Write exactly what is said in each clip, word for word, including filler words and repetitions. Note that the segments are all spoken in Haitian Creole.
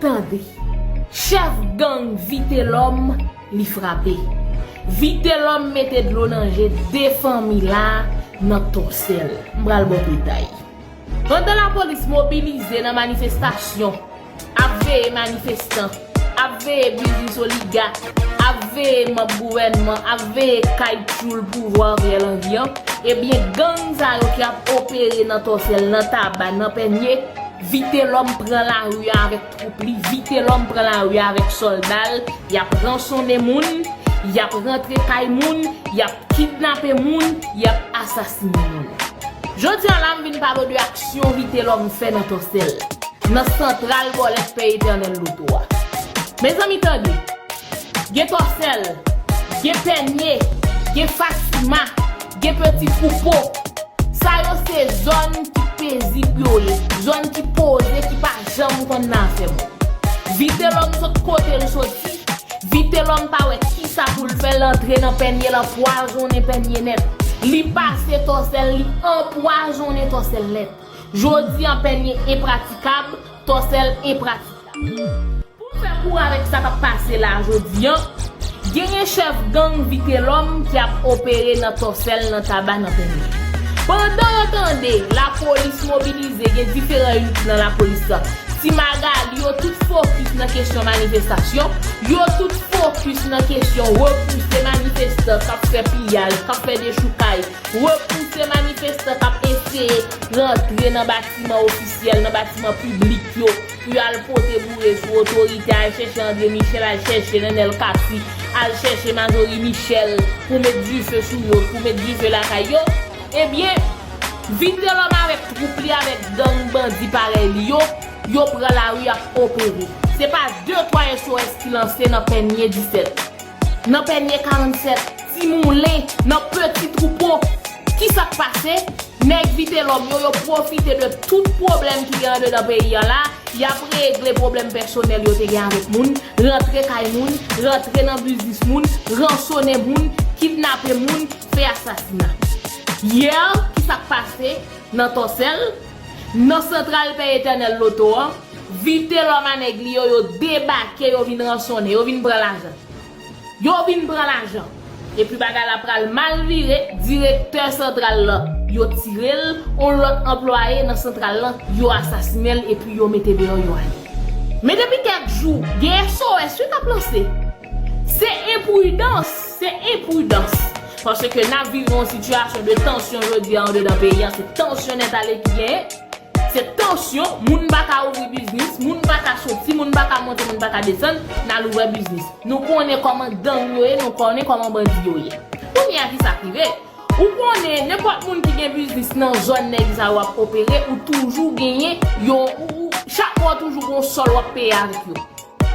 Tande. Chèf gang Vitelòm, li frape. Vitelòm mete dlo nan je de fanmi la nan Tòsèl. M pral ba w detay. Pandan lapolis mobilize nan manifestasyon, ap veye manifestan, ap veye biznis oligak, ap veye manm gouvènman, ap veye kay tchoul pouvwa Ariel Henry an, ebyen, gang sa yo ki ap opere nan Tòsèl, nan Taba, nan Pènye, Vitelòm pran lari a avèk twoup li, Vitelòm pran lari a avèk sòlda l, y ap ransonnen moun, y ap rantre kay moun, y ap kidnape moun, y ap asasinen moun. Jodi a la, m vin pale w de aksyon Vitelòm fè nan Tòsèl, nan santral bòlèt Pè Etènèl Loto a. Mezanmi, tande! Gen Tòsèl, gen Pènye, gen Fatima, gen Peti Twoupo. Sa yo se zòn ki pezib yo ye, zòn ki poze, ki pa janm konn nan afè moun. Vitelòm sot kote l soti, Vitelòm pa wè kisa pou l fè, l antre nan Pènye, l anpwazonnen Pènye nèt. Li pase Tòsèl, li anpwazonnen Tòsèl nèt. Jodi an, Pènye enpratikab, Tòsèl enpratikab. Pou m fè kou avèk sa k ap pase la jodi an, genyen chèf gang Vitelòm ki ap opere nan Tòsèl, nan Taba, nan Pènye. Pandan yo tande lapolis mobilize, gen diferan init nan lapolis la. Ti Magali, yo tout fokis nan kesyon manifestasyon, yo tout fokis nan kesyon repouse manifestan k ap fè piyaj, k ap fè dechoukay, repouse manifestan k ap eseye rantre nan batiman ofisyèl, nan batiman piblik yo, pou y al pote boure sou otorite, al chèche André Michel, al chèche Nenel Cassy, al chèche Majorie Michel, pou met dife sou yo, pou met dife lakay yo, ebyen, Vitelòm avèk twoup li, avèk gang bandi parèy li yo, yo pran lari ap opere. Se pa de twa S O S ki lanse nan Pènye disèt, nan Pènye karannsèt, Ti Moulen, nan Peti Twoupo. Kisa k pase? Nèg Vitelòm yo, yo pwofite de tout pwoblèm ki gen andedan peyi a la, y ap regle pwoblèm pèsonèl yo te gen avèk moun, rantre kay moun, rantre nan biznis moun, ransonnen moun, kidnape moun, fè asasina. Yè, kisa k pase nan Tòsèl, nan santral Pè Etènèl Loto an, Vitelòm a nèg li yo, yo debake, yo vin ransonnen, yo vin pran lajan. Yo vin pran lajan. Epi bagay la pral mal vire, direktè santral la, yo tire l, yon lòt anplwaye nan santral la, yo asasinen l, epi yo mete deyò, yo ale. Men depi kèk jou, gen S O S wi k ap lanse. Se enpridans, se enpridans. Paske n ap viv yon sitiyasyon de tansyon jodi a andedan peyi a, se tansyon nèt ale ki genyen. Se tansyon, moun pa ka ouvri biznis, moun pa ka soti, moun pa ka monte, moun pa ka desann, n al ouvè biznis. Nou konnen kòman gang yo ye, nou konnen kòman bandi yo ye. Kounye a kisa k rive? Ou konnen nenpòt moun ki gen biznis nan zòn nèg sa yo ap opere, ou toujou genyen yon, ou, ou, chak mwa w toujou gon sòl w ap peye avèk yo.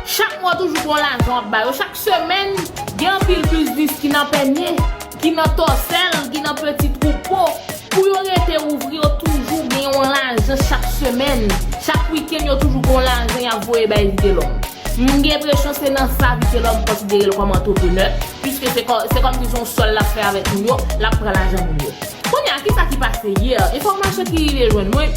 Chak mwa toujou gon lajan w ap ba yo. Chak semèn, gen anpil biznis ki nan Pènye, ki nan Tòsèl, ki nan Peti Twoupo. Pou yo rete ouvri, yo toujou gen yon lajan chak semèn. Chak wikenn, yo toujou gon lajan y ap voye bay Vitelòm. M gen enpresyon se nan sa Vitelòm konsidere l kòm antreprenè, piske se kò-, se kòmsi se yon sòl l ap fè avèk moun yo, l ap pran lajan moun yo. Kounye a, kisa ki pase yè? Enfòmasyon ki rive jwenn mwen,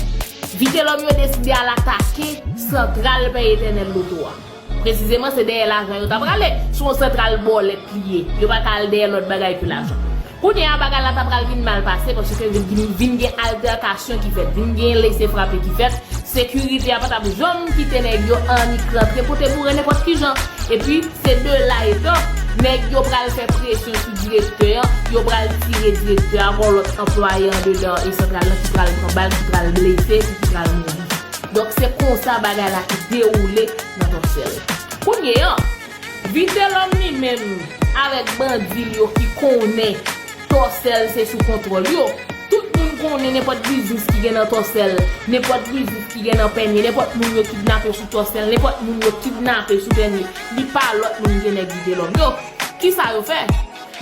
Vitelòm yo deside al atake santral Pè Etènèl Loto a. Presizeman, se dèyè lajan yo ta prale. Se yon santral bòlèt li ye. Yo pa ka al dèyè lòt bagay ke lajan. Kounye a, bagay la ta pral vin mal pase, paske vin, vin, vin gen altèkasyon ki fèt, vin gen lese frape ki fèt. Sekirite a pa t ap janm kite nèg yo annik rantre pote boure nenpòt ki jan. Epi, se de la etan, nèg yo pral fè presyon sou direktè an, yo pral tire direktè a, gon lòt anplwaye andedan e santral lan ki pral pran bal, ki pral blese, epi ki pral mouri. Donk, se konsa bagay la te dewoule nan Tòsèl. Kounye a, Vitelòm li menm avèk bandi l yo ki konnen Tòsèl se sou kontwòl yo. Tout moun konnen nenpòt biznis ki gen nan Tòsèl, nenpòt biznis ki gen nan Pènye, nenpòt moun yo kidnape sou Tòsèl, nenpòt moun yo kidnape sou Pènye, li pa lòt moun ke nèg Vitelòm yo. Kisa yo fè?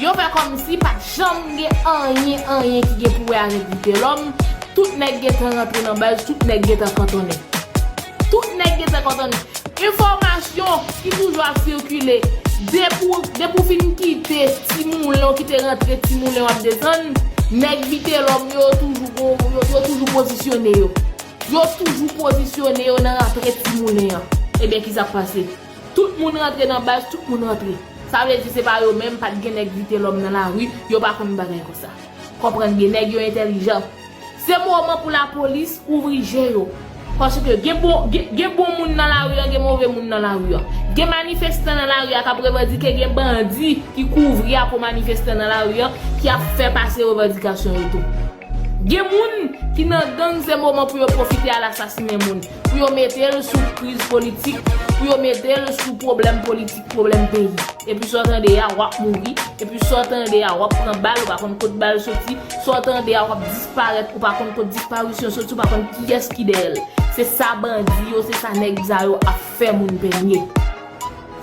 Yo fè kòmsi pa t janm gen anyen, anyen ki gen pou wè avèk Vitelòm. Tout nèg gentan rantre nan baz, tout nèg gentan kantonnen. Tout nèg gentan kantonnen. Enfòmasyon ki toujou ap sikile, depi w, depi w fin kite Ti Moulen, w kite rantre Ti Moulen w ap desann, nèg Vitelòm yo toujou gon, yo, yo toujou pozisyone yo. Yo toujou pozisyone yo nan rantre Ti Moulen an. Ebyen, kisa k pase? Tout moun rantre nan baz, tout moun rantre. Sa vle di se pa yo menm, pa t gen nèg Vitelòm nan lari, yo pa konn bagay konsa. Konprann byen, nèg yo entèlijan. Se moman pou lapolis ouvri je yo. Paske gen bon, gen, gen bon moun nan lari an, gen move moun nan lari an. Gen manifestan nan lari a k ap revandike, gen bandi ki kouvri a pou manifestan nan lari an, ki ap fè pase revandikasyon yo tou. Gen moun ki nan gang, se moman pou yo pwofite al asasinen moun, pou yo mete l sou kriz politik, pou yo mete l sou pwoblèm politik, pwoblèm peyi. Epi sa w tande a, w ap mouri. Epi sa w tande a, w ap pran bal, ou pa konn kot bal soti. Sa w tande a, w ap disparèt, ou pa konn kot disparisyon soti, ou pa konn kiyès ki dèyè l. Se sa bandi yo, se sa nèg sa yo ap fè moun pènye.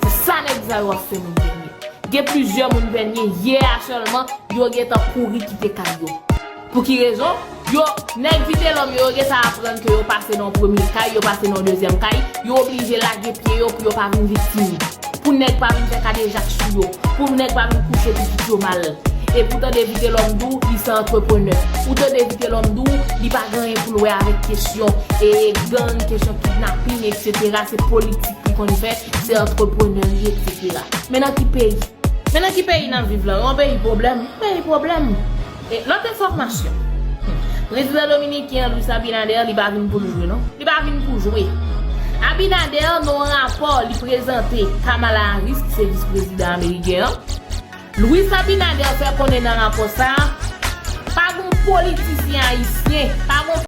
Se sa nèg sa yo ap fè moun pènye. Gen plizyè moun pènye, yè a sèlman, yo gentan kouri kite kay yo. Pou ki rezon? Yo, nèg Vitelòm yo, yo gentan aprann ke yo pase nan premye kay, yo pase nan dezyèm kay, yo oblije lage pye yo pou yo pa vin viktim. Pou nèg pa vin fè kadejak sou yo, pou nèg pa vin kouche pitit yo mal. Epi w tande Vitelòm di w, li se antreprenè. Ou tande Vitelòm di w, li pa gen anyen pou l wè avèk kesyon e gang, kesyon kidnapin, etsetera. Se politik li konn fè, se antreprenè li, etsetera. Men nan ki peyi? Men nan ki peyi n ap viv la? Yon peyi pwoblèm, yon peyi pwoblèm. E lòt enfòmasyon. Prezidan dominiken an, Luis Abinader, li pa vin pou l jwe, non. Li pa vin pou jwe. Abinader, nan yon rapò li prezante Kamala Harris, ki se vis prezidan ameriken an, Luis Abinader fè konnen nan rapò sa a, pa gen politisyen ayisyen, pa gen